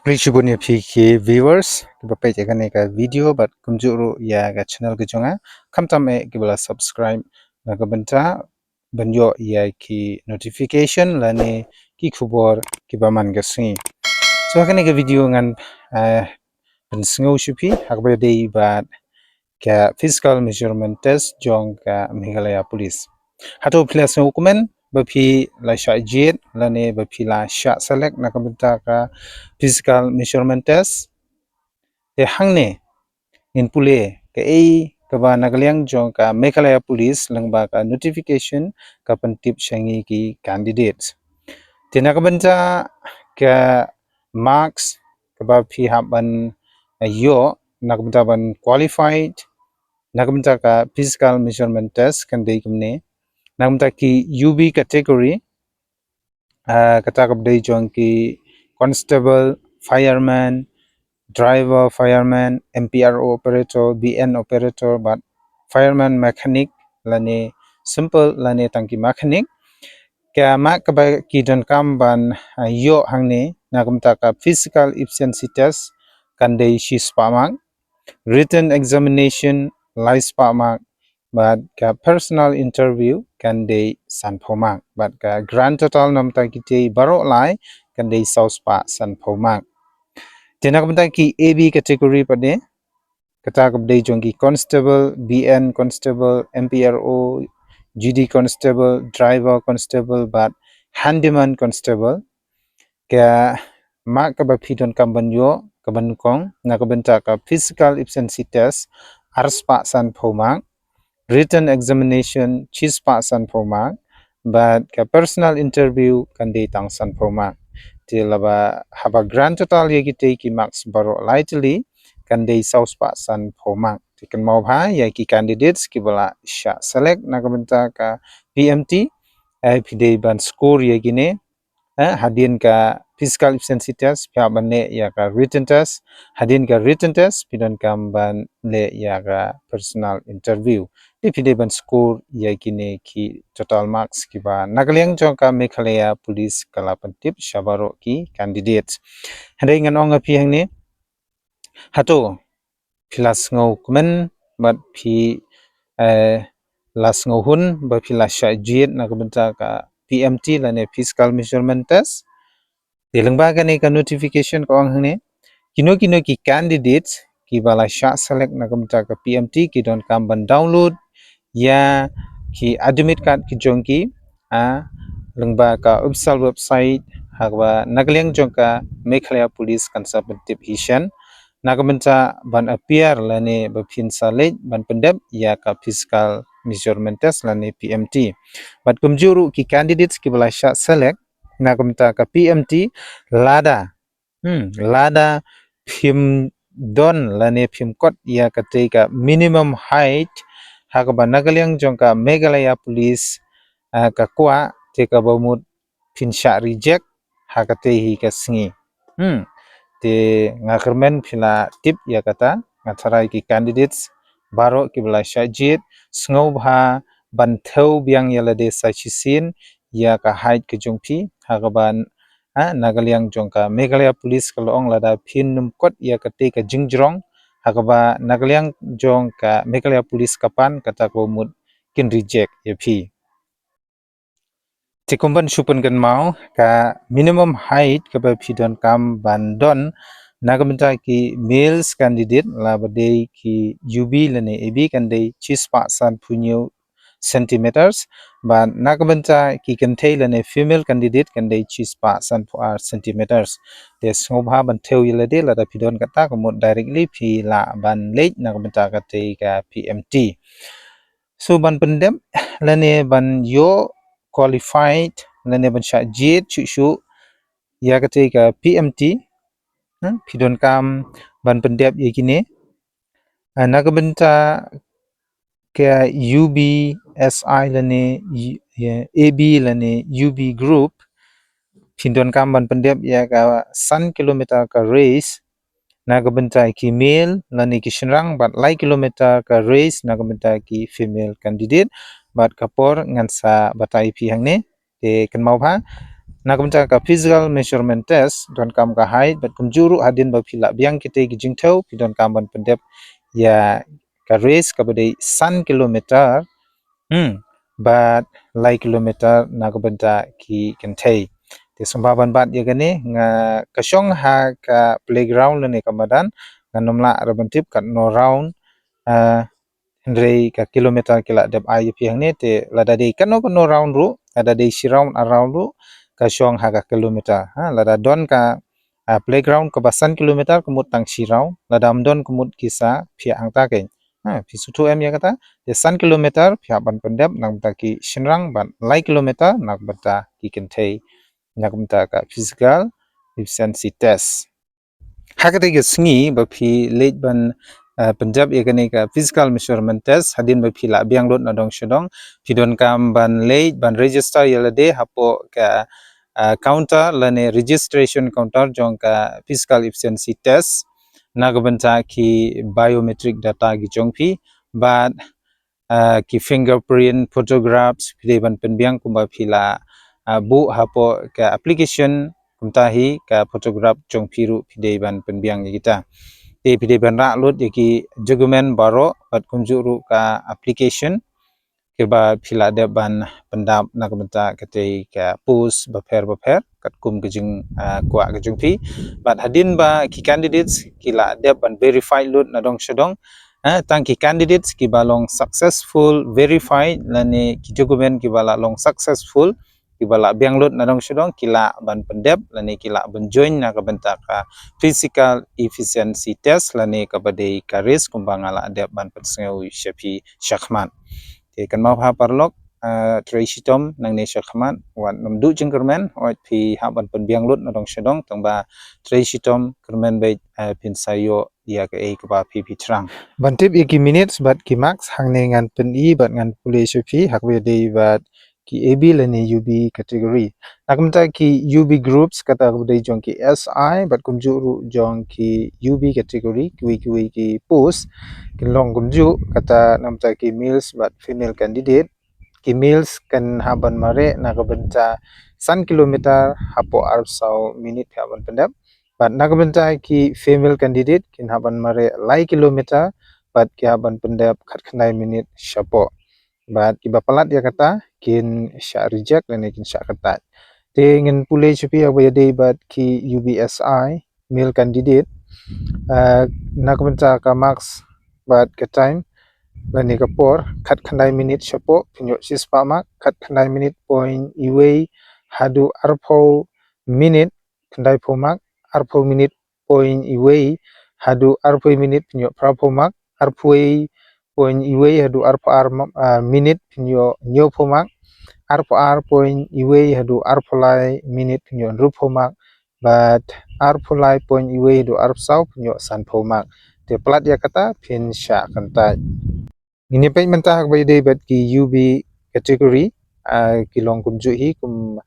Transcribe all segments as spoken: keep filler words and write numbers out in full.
Khublei shibun ïa phi ki viewers kiba peit ïa kane ka video bad kumjuh ruh ïa ka channel ka jong nga. Khamtam eh kiba la subscribe na ka bynta ban ïoh ïa ki notification lane ki khubor kiba man ka sngi. So ha kane ka video ngan, eh, pynsngew sha phi ha kaba dei bad ka physical measurement test jong ka Meghalaya Police. Hato phi la sngewkmen ba phi la shah jied lane ba phi la shah select na ka bynta ka physical measurement test? Te hangne ngin pule kaei kaba na ka liang jong ka Meghalaya Police lyngba ka notification ka pyntip sha ngi ki candidates. Te na ka bynta ka marks kaba phi hap ban, eh, ïoh na ka bynta ban qualified na ka bynta ka physical measurement test kan dei kumne. Na ka bynta ki U B category, ah, kata kaba dei jong ki constable, fireman, driver, fireman, M P R O operator, B N operator bad fireman mechanic lane simple lane tang ki mechanic. Ka mark kaba ki donkam ban, ah, ïoh hangne na ka bynta ka physical efficiency test kan dei shispah mark, written examination laispah mark, bad ka personal interview kan dei sanphew mark, bad ka grand total na ka bynta kitei baroh lai kan dei sawspah sanphew mark. Te na ka bynta ki A B category pat de, kata kaba dei jong ki constable, B N constable, M P R O, G D constable, driver constable bad handyman constable, ka mark kaba phi donkam ban ïoh kaba nyngkong na ka bynta ka physical efficiency test arspah sanphew mark, written examination shispah sanphew mark, bad ka personal interview kan dei tang sanphew mark. Te laba haba grand total ïa kitei ki marks baroh lai tylli kan dei sawspah sanphew mark. Te kynmaw bha ïa ki candidates kiba la shah select na ka bynta ka P M T, eh, phi dei ban score ïa kine, eh, hadien ka physical efficiency test phi hap ban leh ïa ka written test, hadien ka written test phi donkam ban leh ïa ka personal interview. Te phi dei ban score ïa kine ki total marks kiba na ka liang jong ka Meghalaya Police ka la pyntip sha baroh ki candidates. Hynrei ngan ong ïa phi hangne, hato phi la sngewkmen bad phi, eh, la sngewhun ba phi la shah jied na ka bynta ka P M T lane physical measurement test? Te lyngba kane ka notification ka ong hangne, kino kino ki candidates kiba la shah select na ka bynta ka P M T ki donkam ban download ïa ki admit card ki jong ki, ah, lyngba ka official website ha kaba na ka liang jong ka Meghalaya Police kan sa pyntip hi shen na ka bynta ban appear lane ba phin sa leit ban pyndep ïa ka physical measurement test lane P M T. Bad kumjuh ruh ki candidates kiba la shah select na ka bynta ka P M T, lada, hmm, lada phim don lane phim kot ïa katei ka minimum height ha kaba na ka liang jong ka Meghalaya Police, ah, ka kwah, te kaba mut phin shah reject ha katei hi ka sngi. Hmm. Te nga kyrmen phi la tip ïa kata, nga tharai ki candidates baroh kiba la shah jied, sngewbha ban thew biang ïa lade sa shisien ïa ka height ka jong phi ha kaba, ha, na ka liang jong ka Meghalaya Police ka la ong lada phin nym kot ïa katei ka jingjrong ha kaba na ka liang jong ka Meghalaya Police ka pan, kata kaba mut kin reject ïa phi. Te kumban shu pynkynmaw, ka minimum height kaba phi donkam ban don na ka bynta ki males candidate, laba dei ki U B lane A B, kan dei shispah sanphew hynñiew centimeters. Bad na ka bynta ki kynthei lane female candidate kan dei shispah sanphew ar centimeters. Te sngewbha ban thew ïa lade, lada phi don kata ka mut directly phi lah ban leit na ka bynta katei ka P M T. So ban pyndep lane ban ïoh qualified lane ban shah jied shuh shuh ïa katei ka P M T, hmm, phi donkam ban pyndep ïa kine, ah, na ka bynta ka U B S I lane U-, ïa, A B lane U B group, phi donkam ban pyndep ïa ka san kilometer ka race na ka bynta ki male lane ki shynrang, bad lai kilometer ka race na ka bynta ki female candidate. Bad ka por ngan sa batai phi hangne. Te kynmaw bha, Na ka bynta ka physical measurement test, donkam ka height, bad kumjuh ruh hadien ba phi lah biang kitei ki jingthew, phi donkam ban pyndep ïa ka race kaba dei san kilometer, hmm, bad lai kilometer na ka bynta ki kynthei. Te sngewbha ban bat ïa kane, nga ka shong ha ka playground lane ka madan, ngan ym lah ruh ban tip katno round, ah, hynrei ka kilometer ki lah dep ai ïa phi hangne, te lada dei katno katno round ruh, lada dei shi round ar round ruh, ka shong ha ka kilometer. Ha, lada don ka, ah, playground kaba san kilometer ka mut tang shi round, lada ym don ka mut ki sa phiah hangta keiñ. Ha, phi sngewthuh em ïa kata? Te san kilometer phi hap ban pyndep na ka bynta ki shynrang bad lai kilometer na ka bynta ki kynthei, na ka bynta ka physical efficiency test. Ha katei ka sngi ba phi leit ban, eh, pyndep ïa kane ka physical measurement test, hadien ba phi lah biang lut na dong sha dong, phi donkam ban leit ban register ïa lade hapoh ka, eh, counter lane registration counter jong ka physical efficiency test, na ka bynta ki biometric data ki jong phi, bad, ah, ki fingerprint, photographs, phi dei ban pynbiang kumba phi la, ah, buh hapoh ka application, kumta hi ka photograph jong phi ruh phi dei ban pynbiang ïa kita. Te phi dei ban rah lut ïa ki document baroh, bad kumjuh ruh ka application, kiba phi lah dep ban pyndap na ka bynta katei ka post bapher bapher, katkum ka jing, ah, kwah ka jong phi. Bad hadien ba ki candidates ki lah dep ban verify lut na dong sha dong, eh, tang ki candidates kiba long successful verified lane ki document kiba lah long successful, kiba lah biang lut na dong sha dong, ki lah ban pyndep lane ki lah ban join na ka bynta ka physical efficiency test lane kaba dei ka race kumba nga lah dep ban pynsngew sha phi shakhmat. Te kynmaw ha paralok, eh, trei shitom nangne shakhmat, wat nym duh jingkyrmen, wat phi hap ban pynbiang lut na dong sha dong, tang ba trei shitom kyrmen beit, eh, phin sa ïoh ïa kaei kaba phi phi thrang. Ban tip ïa ki minutes bad ki marks hangne ngan pyni bad ngan pule sha phi ha kaba ïadei bad ki A B lane U B category. Na ka bynta ki U B groups kata kaba dei jong ki S I bad kumjuh ruh jong ki U B category, kiwei kiwei ki post kin long kumjuh, kata na ka bynta ki males bad female candidate. Ki males kin hap ban mareh na ka bynta san kilometer hapoh arphew saw minit ki hap ban pyndep. Bad na ka bynta ki female candidate kin hap ban mareh lai kilometer bad ki hap ban pyndep khatkhyndai minit shapoh. Bad kiba palat ïa kata kin shah reject lane kin shah kyntait. Te ngin pule sha phi ha kaba ïadei bad ki U B S I male candidate. Ah, na ka bynta ka marks bad ka time lane ka por, khatkhyndai minit shapoh phin ïoh shispah mark, khatkhyndai minit point iwei haduh arphew minit khyndaiphew mark, arphew minit point iwei haduh arphew minit phin ïoh phraphew mark, arphew point iwei haduh arphew ar ma-, ah, minit phin ïoh hynñiewphew mark, arphew ar point iwei haduh arphew lai minit phin ïoh hynriewphew mark, bad arphew lai point iwei haduh arphew saw phin ïoh sanphew mark. Te palat ïa kata phin shah kyntait. Ngin ïa peit mynta ha kaba ïadei bad ki U B category, ah, ki long kumjuh hi kum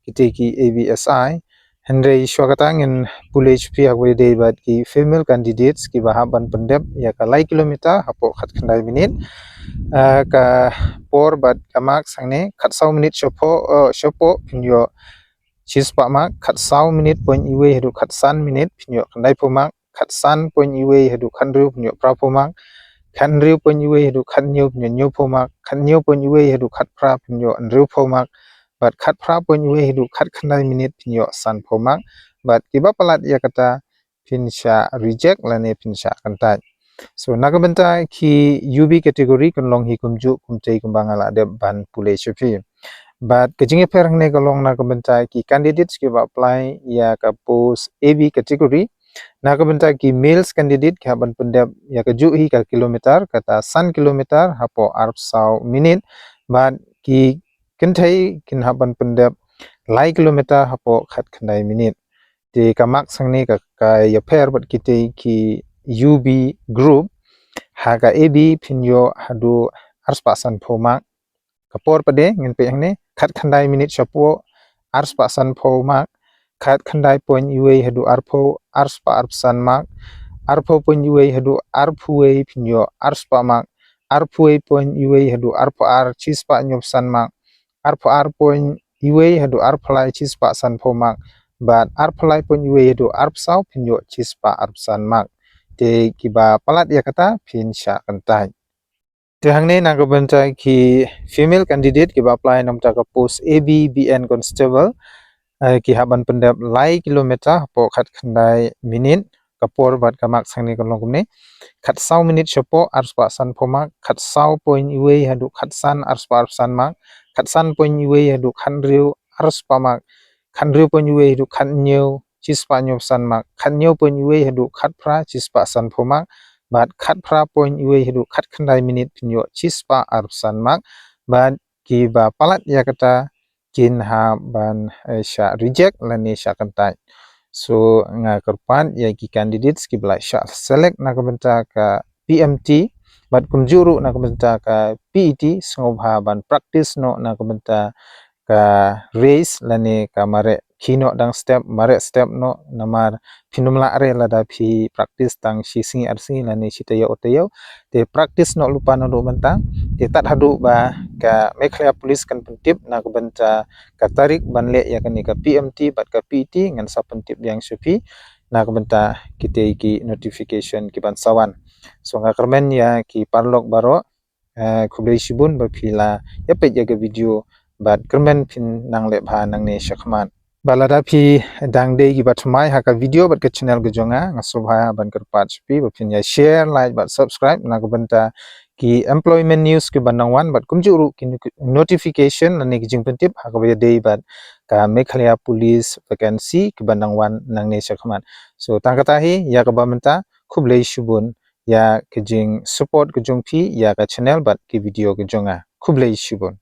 kitei ki A B S I. Hynrei shuwa kata ngin pule sha phi ha kaba ïadei bad ki female candidates kiba hap ban pyndep ïa ka lai kilometer hapoh khatkhyndai minit. Ah, ka por bad ka marks hangne, khatsaw minit shapoh, eh, shapoh phin ïoh shispah mark, khatsaw minit point iwei haduh khatsan minit phin ïoh khyndaiphew mark, khatsan point iwei haduh khathynriew phin ïoh phraphew mark, khathynriew point iwei haduh khathynñiew phin ïoh hynñiewphew mark, khathynñiew point iwei haduh khatphra phin ïoh hynriewphew mark, bad khatphra point iwei haduh khatkhyndai minit phin ïoh sanphew mark, bad kiba palat ïa kata phin shah reject lane phin shah kyntait. So na ka bynta ki U B category kan long hi kumjuh kumtei kumba nga la dep ban pule sha phi. Bad ka jingïapher hangne ka long na ka bynta ki candidates kiba apply ïa ka post A B category. Na ka bynta ki males candidate ki hap ban pyndep ïa kajuh hi ka kilometer, kata san kilometer hapoh arphew saw minit. Bad ki kynthei kin hap ban pyndep lai kilometer hapoh khatkhyndai minit. Te ka marks hangne ka, ka ïapher bad kitei ki U B group. Ha ka A B phin ïoh haduh arspah sanphew mark. Ka por pat de ngin peit hangne, khatkhyndai minit shapoh arspah sanphew mark, khatkhyndai point iwei haduh arphew, arspah arphew san mark, arphew point iwei haduh arphew wei phin ïoh arspah mark, arphew wei point iwei haduh arphew ar shispah hynñiewphew san mark, arphew ar point iwei haduh arphew lai chispah sanphew mark, bad arphew lai point iwei haduh arphew saw phin ïoh chispah arphew san mark. Te kiba palat ïa kata phin shah kyntait. Te hangne na ka bynta ki female candidate kiba apply na ka bynta ka post A B B N constable, eh, ki hap ban pyndep lai kilometer hapoh khatkhyndai minit. Ka por bad ka mark hangne ka long kumne: khatsaw minit shapoh arspah sanphew mark, khatsaw point iwei haduh khatsan arspah arphew san mark, khatsan point iwei haduh khathynriew arspah mark, khathynriew point iwei haduh khathynñiew chispah hynñiewphew san mark, khathynñiew point iwei haduh khatphra chispah sanphew mark, bad khatphra point iwei haduh khatkhyndai minit phin ïoh chispah arphew san mark. Bad kiba palat ïa kata kin hap ban, eh, shah reject lane shah kyntait. So nga kyrpad ïa ki candidates kiba la shah select na ka bynta ka P M T bad kumjuh ruh na ka bynta ka P E T, sngewbha ban practice noh na ka bynta ka race lane ka mareh khie noh dang step, mareh step noh, namar phin ym lah re lada phi practice tang shi sngi ar sngi lane shi taïew ar taïew. Te practice noh lypa naduh mynta. Te tad haduh ba ka Meghalaya Police kan pyntip na ka bynta ka tarik ban leh ïa kane ka P M T bad ka P E T, ngan sa pyntip biang sha phi na ka bynta kitei ki notification kiban sa wan. So nga kyrmen ïa ki paralok baroh, eh, khublei shibun ba phi la ïa peit ïa ka video, bad kyrmen phin nang leh bha nangne shakhmat. Bad lada phi dang dei kiba thymmai ha ka video bad ka channel ka jong nga, nga sngewbha ban kyrpad sha phi ba phin ïa share, like bad subscribe na ka bynta ki employment news kiban nang wan bad kumjuh ruh ki notification lane ki jingpyntip ha kaba ïadei bad ka Meghalaya Police vacancy kiban nang wan nangne shakhmat. So tang kata hi, ïa kaba mynta, khublei shibun ïa ka jingsupport ka jong phi ïa ka channel bad ki video ka jong nga. Khublei shibun.